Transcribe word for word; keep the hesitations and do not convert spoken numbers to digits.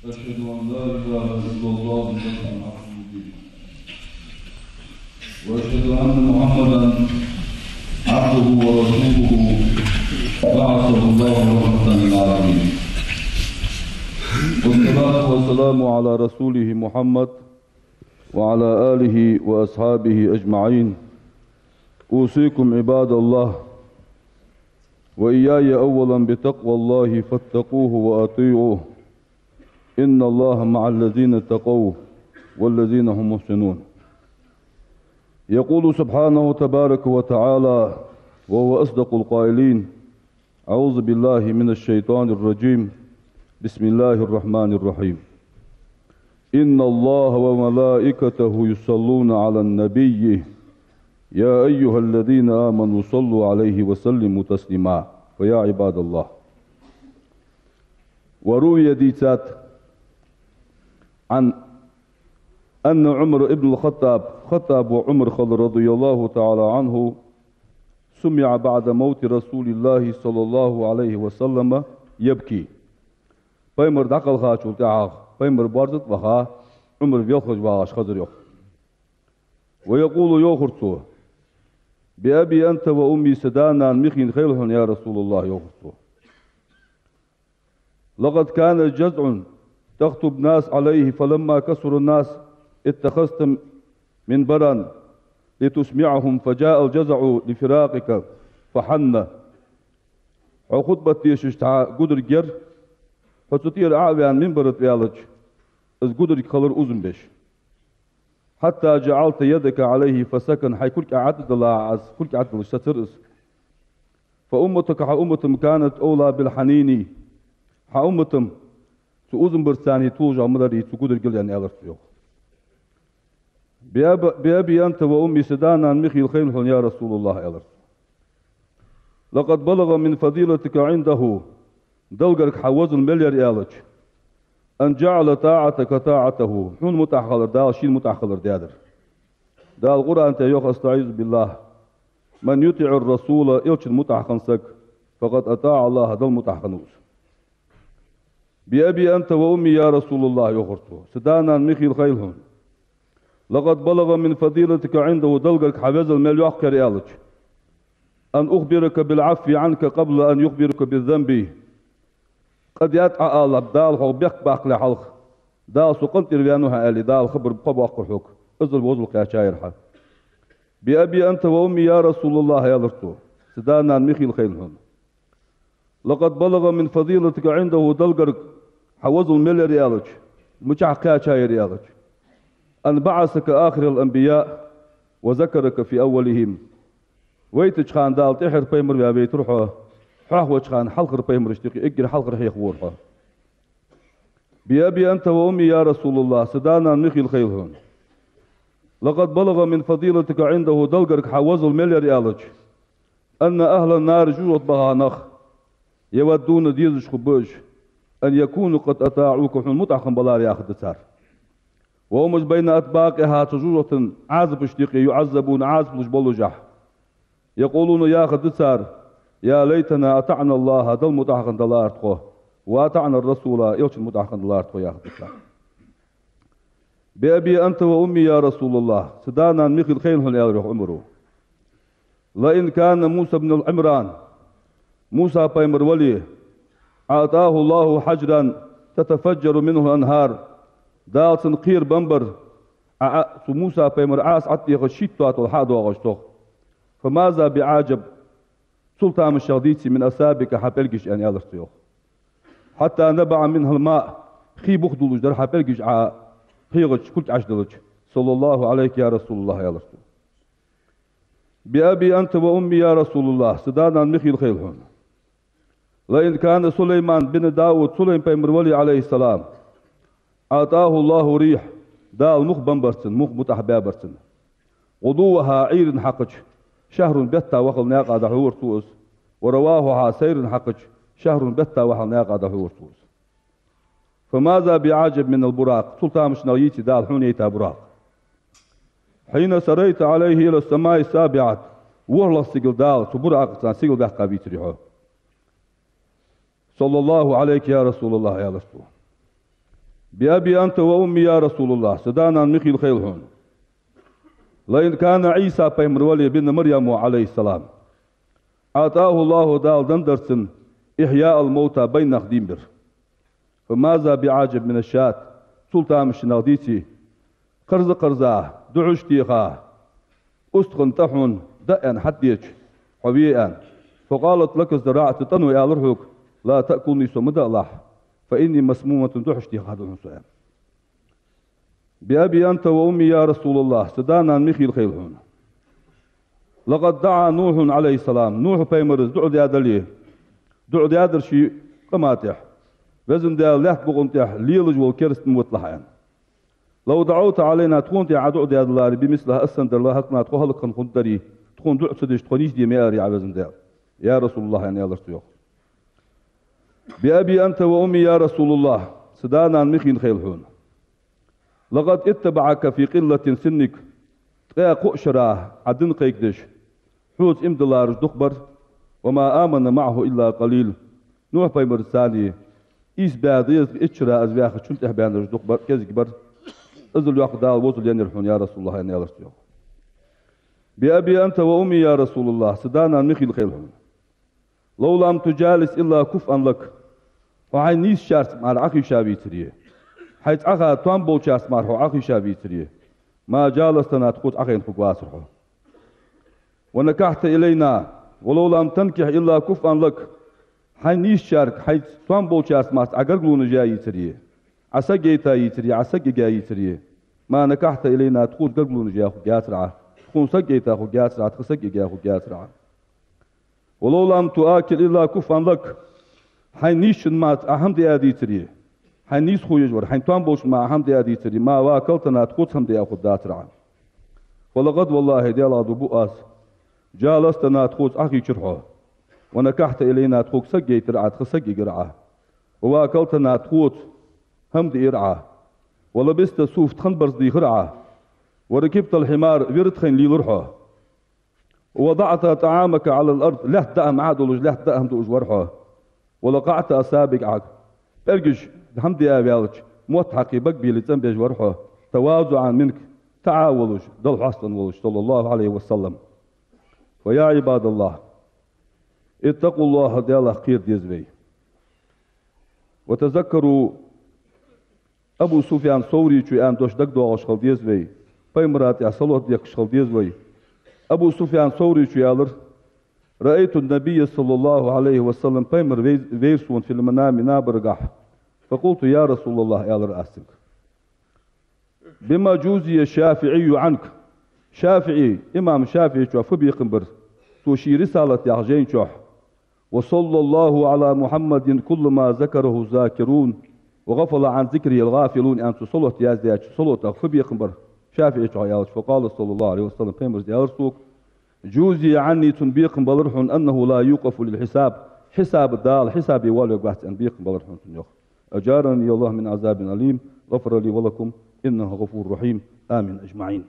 أشهد أن لا إله إلا الله وحده لا شريك له. وأشهد أن محمدا عبده ورسوله، بعثه الله رحمة للعالمين. والصلاة والسلام على رسوله محمد وعلى آله وأصحابه أجمعين. أوصيكم عباد الله وإياي أولا بتقوى الله فاتقوه وأطيعوه. إن الله مع الذين اتقوا والذين هم محسنون. يقول سبحانه تبارك وتعالى وهو أصدق القائلين: أعوذ بالله من الشيطان الرجيم. بسم الله الرحمن الرحيم. إن الله وملائكته يصلون على النبي يا أيها الذين آمنوا صلوا عليه وسلموا تسليما. فيا عباد الله. وروي, дийцад, عن أن عمر بن الخطاب, Хаттаба воӀ Ӏумар хилар, رضي الله تعالى عنه, سمع بعد موت رسول الله صلى الله عليه وسلم يبكي. Пайхамар дӀакхелхачул тӀехьагӀа, пайхамар боарза тӀа ваха, Ӏумар велхаш вагӀаш хезар йоах. ويقول, йоахар цо: بأبي أنت وأمي, са да-нана михийна хилда хьона, يا رسول الله, йоахар цо. لقد كان جزع تخطب الناس عليه، فلما كثر الناس اتخذت منبرا لتسمعهم، فجاء الجزع لفراقك فحن. Хьо хутбат дешаш цхьа гударг яр, хьо цу тӀера Ӏо а ваьнна, минбара тӀа ваьлча, из гударг хилар узам беш. حتى جعلت يدك عليه فسكن, хьай кулг Ӏа тӀадилла, Ӏа из кулг Ӏа тӀадиллаш сецар из. فأمتك, хьа уммат-м, كانت أولى بالحنين, хьа уммат-м цу узам барца толашагӀа ма дарий цу гударгал, аьнна, аьлар цо йоах. بأب-, بأبي أنت وأمي, са да-нана михийла хилда хьона, يا رسول الله, аьлар цо. لقد بلغ من فضيلتك عنده, Далла гарга хьа везал мел яр, аьлча, أن جعل طاعتك طاعته, хьона мутӀахьа хилар Дала шийна мутӀахьа хилар даьдар. Дала Къуръан тӀа йоах: أستعيذ بالله. من يطع الرسول, элчана мутӀахьа хинна саг, فقد أطاع الله, Далла мутӀахьа хиннав из. بأبي أنت وأمي يا رسول الله, йоахар цо, са да-нана михийла хилда хьона. لقد بلغ من فضيلتك عنده, Далла гарга хьа везал мел йоккха яр, аьлча, أن أخبرك بالعفو عنك قبل أن يخبرك بالذنب. Къа даьд Ӏа алалахь, Дала хьох бехк баккхале хьалха, Дала со къинтӀера ваьннав хьа аьле, Дала хабар кхоабоаккхар хьога, иззал везал кхаьча яр хьа. بأبي أنت وأمي يا رسول الله, аьлар цо, са да-нана михийла хилда хьона. لقد بلغ من فضيلتك عنده, Далла гарга хьа везал мел яр, аьлча, мичахьа кхаьча яр, аьлча, أن بعثك آخر الأنبياء وذكرك في أولهم. Вайтача хана Дала тӀеххьара пайхамар ваь вайтар хьо, хьоахавеча хана хьалхара пайхамарашта юкъе эггара хьалхара хьехавора хьо. بأبي أنت وأمي يا رسول الله, са да-нана михийла хилда хьона. لقد بلغ من فضيلتك عنده, Далла гарга хьа везал мел яр, аьлча, أن أهل النار, жожагӀате баха нах, يودون, дезаш хургба уж, أن يكونوا قد أطاعوك, хьона мутӀахьа хинна балара, яхаргда цар. وهم بين أطباقها, цу жожагӀатен Ӏазапашта юкъе, يعذبون, Ӏазап луш боллашехь. يقولون, яхаргда цар: يا ليتنا أطعنا الله, Далла мутӀахьа хинна далара тхо, وأطعنا الرسول, элчана мутӀахьа хинна далара тхо, яхаргда цар. بأبي أنت وأمي يا رسول الله, са да-нана михийла хилда хьона, аьлар йоах Ӏумара. لئن كان موسى بن عمران, Муса пайхамар вале, أعطاه الله حجرا تتفجر منه الأنهار, Дала цунна кхера бамбар, Ӏа, Ӏа, цу Муса пайхамара Ӏаса ӀотӀадехаш шийтта тоатал хьа а доагӀаш цох. فماذا بأعجب, цул тамашагӀа дийций, من أصابعك, хьа пӀелгаш, аьнна, аьлар цо йоах. حتى نبع منها الماء, хий бух дуллаш дар хьа пӀелгаш Ӏа хьегӀача, кулг Ӏочудиллача. صلى الله عليك يا رسول الله, аьлар цо. بأبي أنت وأمي يا رسول الله, са да-нана михийла хилда хьона. لئن كان سليمان بن داود, Сулайм пайхамар вале, عليه السلام, أعطاه الله ريح, Дала мух бамбар цунна, мух мутӀахьа баьбар цунна. غدوها, Ӏуйрийна хьакхача, شهر, бетта вахал наькъа дӀахьора цо из, ورواحها, сайрийна хьакхача, شهر, бетта вахал наькъа дӀахьора цо из. فماذا بأعجب من البراق, цул тамашагӀа йийций Дала хьона яйта Буракъ. حين سريت عليه إلى السماء السابعة, ворхӀлагӀча сигала Дала цу Буракъаца сигала баьккха вийцарий хьо. صلى الله عليك يا رسول الله, аьлар цо. بأبي أنت وأمي يا رسول الله, са да-нана михийла хийла хьона. لئن كان عيسى, пайхамар вале, بن مريم عليه السلام, أعطاه الله, Дала деннадар цунна, إحياء الموتى, байна нах дийна бар. فماذا بعجب من الشاة, цул тамашийна дийций, кхарза-кхарза, духьаш теха, устагӀа тӀа хьона даа аьнна хьатӀадеча, хьо ве аьнна. فقالت لك الذراع, цу тӀано аьлар хьога: لا تأكلني, со ма даалахь, فإني مسمومة, духьаш теха да хьона со, аьнна. بأبي أنت وأمي يا رسول الله, са да-нана михийла хийла хьона. لقد دعا نوح عليه السلام, Нухь пайхамара дуӀа даьдале, дуӀа даьдар ший къаман тӀа: Веза Даьла, лаьтта букъа тӀа лелаш вола кераста ма виталахь, аьнна. لو دعوت علينا, тхона тӀа Ӏа дуӀа даьдаларе, بمثل هذا, ассандар, لهلكنا, тхо хӀалакхинна хургдарий, тхона дуӀа ца деш, тхо нийсде ма аьларий Ӏа, Веза Даьла, يا رسول الله, аьнна, аьлар цо йоах. بأبي أنت وأمي يا رسول الله, са да-нана михийла хийла хьона. لقد اتبعك في قلة سنك, ткъаь кхо шера Ӏа дин кхайкадеш, хьоца иман диллараш дукха бар, وما آمن معه إلا قليل, Нухь пайхамарца цхьана ийс бӀаь дезткъа итт шера из ваьхачун тӀехьа баьннараш дукха бар, кӀезига бар. Иззал йоккха Дала вовзал еннаяр хьона, يا رسول الله, аьнна, аьлар цо йоах. بأبي أنت وأمي يا رسول الله, са да-нана михийла хийла хьона. لو لم تجالس إلا كفءا لك, хьо хьайна нийсачарца мара Ӏохайша вийцаре, хьайца Ӏоха тоам болчарца мара хьо Ӏохайша вийцаре, ما جالستنا, тхоца Ӏохайна хургвацар хьо. ونكحت إلينا, ولو لم تنكح إلا كفءا لك, хьайна нийсачарга, хьайца тоам болчарца мара Ӏа гаргалонаш яь йийцаре, Ӏа саг яйта йийцаре, Ӏа саг яга йийцаре, ما نكحت إلينا, тхоца гаргалонаш яь хургьяцар Ӏа, тхона саг яйта хургьяцар Ӏа, тха саг яга хургьяцар Ӏа. ولو لم تؤكل إلا كفءا لك, хьайна нийсачун мара Ӏа хӀама диа дийцаре, хьайна нийсхо еш вар, хьайна тоам болчун мара Ӏа хӀама диа дийцаре, ما واكلتنا, тхоца хӀама диа хургдацар Ӏа. فلقد والله, Даьлах дув буъ аз, جالستنا, тхоца Ӏохайчар хьо, ونكحت إلينا, тхога саг яйтар Ӏа, тха саг ягар Ӏа, وواكلتنا, тхоца хӀама диар Ӏа, ولبست الصوف, тхан барзкъа дийхар Ӏа, وركبت الحمار, вир тхайна лийлар хьо. ووضعت طعامك على الأرض, лаьтта даа хӀама Ӏодуллаш, лаьтта даа хӀама дуаш вар хьо. ولقعت أصابعك, Ӏа пӀелгаш хӀама диа ваьлча, мотт хьакхе, бага бийле цӀенбеш вар хьо. تواضعا منك, таӀа волаш, Далла хьоаставенна волаш, صلى الله عليه وسلم. فيا عباد الله، اتقوا الله, Даьлах кхера деза вай. وتذكروا أبو سفيان الثوري чу аьнна дош дагадоагӀаш хила деза вай, пайхамара тӀа салот дехкаш хила деза вай. Абу Суфьян Саври чу аьлар: رأيت النبي صلى الله عليه وسلم, пайхамар вей-, вейра сона, في المنام, набарагахь. فقلت: يا رسول الله, аьлар аз цунга, بما جوزي الشافعي عنك, ШафиӀий, имам ШафиӀий чу фу бекхам бар цо ший Рисалат яхача жайна чу: وصلى الله على محمد كلما ذكره الذاكرون وغفل عن ذكره الغافلون, аьнна, цо салот яздаьча салотах фу бекхам бар ШафиӀий чу аьлча, فقال صلى الله عليه وسلم, пайхамара аьлар сога: جوزي عني, цунна бекхам балар хьона, أنه لا يوقف للحساب, хьисаба Дала, хьисабе воалавергвац аьнна бекхам балар хьона цунна, йоах. أجارني الله من عذاب أليم، غفر لي ولكم، إنه غفور رحيم. آمين أجمعين.